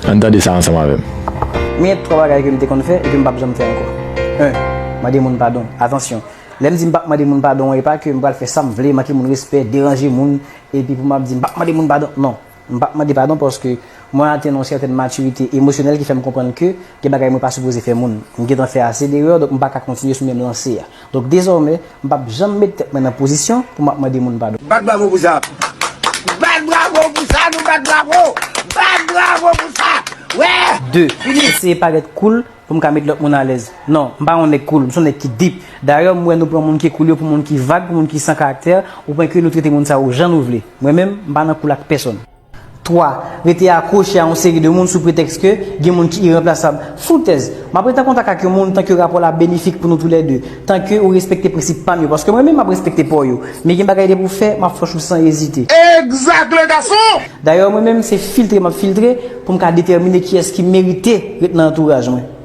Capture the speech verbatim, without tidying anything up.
Ann tande sa ansanm avè m. Men twa bagay ke m te konn fè e ke m p ap janm fè ankò. En, mande moun padon. Atansyon, lè m di m p ap mande moun padon, e pa ke m pral fè sa m vle, manke moun respè, deranje moun, epi pou m ap di m p ap mande moun padon. Non, m p ap mande padon paske mwen atenn yon sètèn matirite emosyonèl ki fè m konprann ke gen bagay mwen pa sipoze fè moun. M gentan fè ase derè, donk m pa ka kontinye sou menm lanse a. Donk dezòmè, m p ap janm met tèt mwen nan pozisyon pou m ap mande moun padon. Bat bravo pou sa. Bat bravo pou sa, nou bat bravo. Bat bravo pou sa. Wè. De, eseye parèt cool pou m ka met lòt moun alèz. Non, m pa yon nèg cool, m se yon nèg ki deep. Dayè, m wè nou pran moun ki cool yo pou moun ki vag, pou moun ki san karaktè, o pwen ke nou trete moun sa yo jan nou vle. Mwen menm, m pa nan cool ak pèsonn. Twa, rete akwoche a yon seri de moun sou pretèks ke gen moun ki iranplasab. Foutèz! M ap rete an kontak ak yon moun tanke rapò la benefik pou nou toulède, tanke ou respekte prensip pa m yo, paske mwen menm m ap respekte pa w yo. Men gen bagay depi w fè, m ap fòs ou san ezite. Egzak, le gason! Dayè, mwen menm se filtre m ap filtre pou m ka detèmine kiyès ki merite ret nan antouraj mwen.